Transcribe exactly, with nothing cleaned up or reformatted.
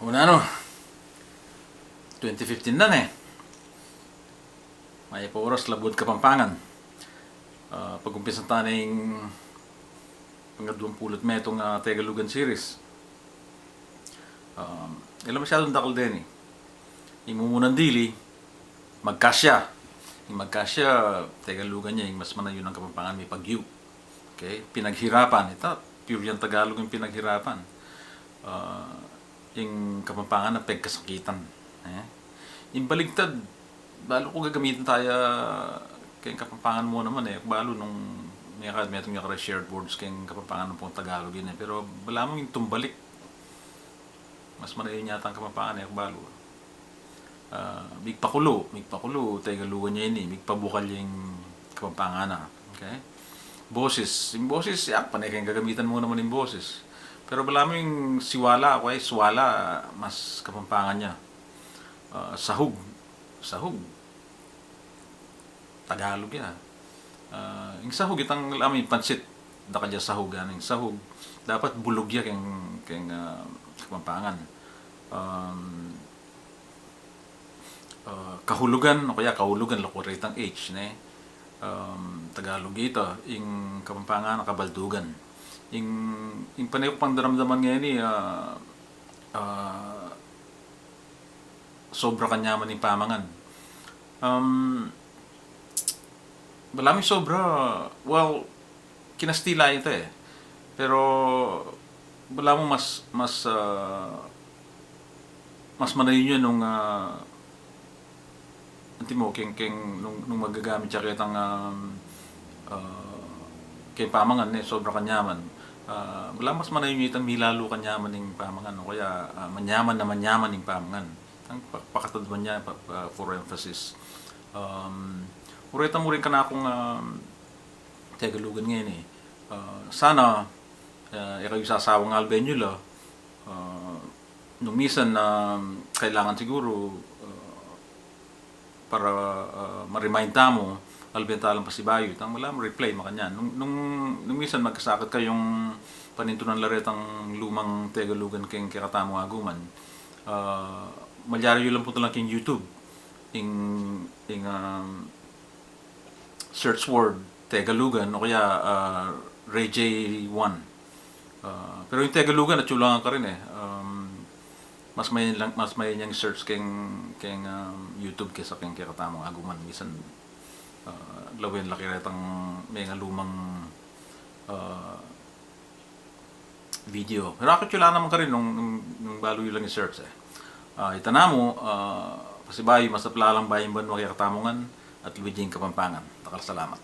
O nanu, twenty fifteen na ne. Mayap a oras labuad Kapampangan. Ah, pag-umpisan ta ne ing pangaduang pulu't metung a Tegalugan series. Ah, e la masyadung dakal deni. Ing mumunang dili, magkasya. Ing magkasya, Tegalugan ya, ing mas manayun a Kapampangan, mipag-u. Okay? Pinaghirapan. Ita, pure yang Tagalog ing pinaghirapan. Ah, ing Kapampangan a pegkasakitan. Eh? Ing baligtad, balu ku gagamitan ta ya keng Kapampangan mu naman e. Balu nung mekad metung ya kara shared words keng Kapampangan ampong Tagalog ini e. Pero balamu ing tumbalik, mas manayun yata ing Kapampangan e, balu. Ah, migpakulu, migpakulu, Tegalugan ya ini, migpabukal ya ing Kapampangan na. Okay? Boses, ing boses, ya, pane keng gagamitan mu naman ing boses. Pero balamu ing siwala, okay, siwala, mas Kapampangan ya. Ah, sahug, sahug, Tagalog ya. Ah, ing sahug, itang alam ing pansit, dakal ya sahug, ing sahug. Dapat bulug ya keng, keng, ah, Kapampangan. Um, ah, kahulugan, o kaya kahulugan, lako reta ing H, ne? Um, Tagalog ita, ing Kapampangan, kabaldugan. Ing, ing pane ku pang daramdaman ngeni, ah, ah, sobra kanyaman ing pamangan. Um, balamu ing sobra, well, kinastila ita e. Pero balamu mas, mas, ah, mas manayun ya nung, ah, antimo, keng, keng, nung, nung magagamit ya ketang, um, ah, keng pamangan, ne, sobra kanyaman. Ah, balamu mas manayun ya itang milalu kanyaman ing pamangan, o kaya, ah, manyaman na manyaman ing pamangan. Itang pa-, pakatadwan ya, pa-, pa-, for emphasis. Um, uretan mu rin kanakung, um, Tegalugan ngeni. Ah, sana, ah, e kayu sasawang alben yu la, ah, nung misan na kailangan siguru, ah, para, ah, ma-remind tamu, alben ta lang pasibayu, itang balamu reply makanyan. Nung, nung, nung misan magkasakit kayung panintunan la retang lumang Tegalugan keng kekatamung aguman, ah, malyari yu lang punta lang keng YouTube, ing, ing, um, search word Tegalugan o kaya, ah, Ray J one. Ah, pero ing Tegalugan, atyu lang karin e. Um, mas mayap lang, mas mayap yang search keng, keng, um, YouTube kesa keng kekatamung aguman. Misan, ah, lawen la karetang mengalumang, ah, video. Pero akit yu la naman karin nung, nung, nung balu yu lang i-search e. Ah, ita namu, ah, pasibayu, masaplalang bayung banua kekatamu ngan at luid ya ing Kapampangan. Dakal a salamat.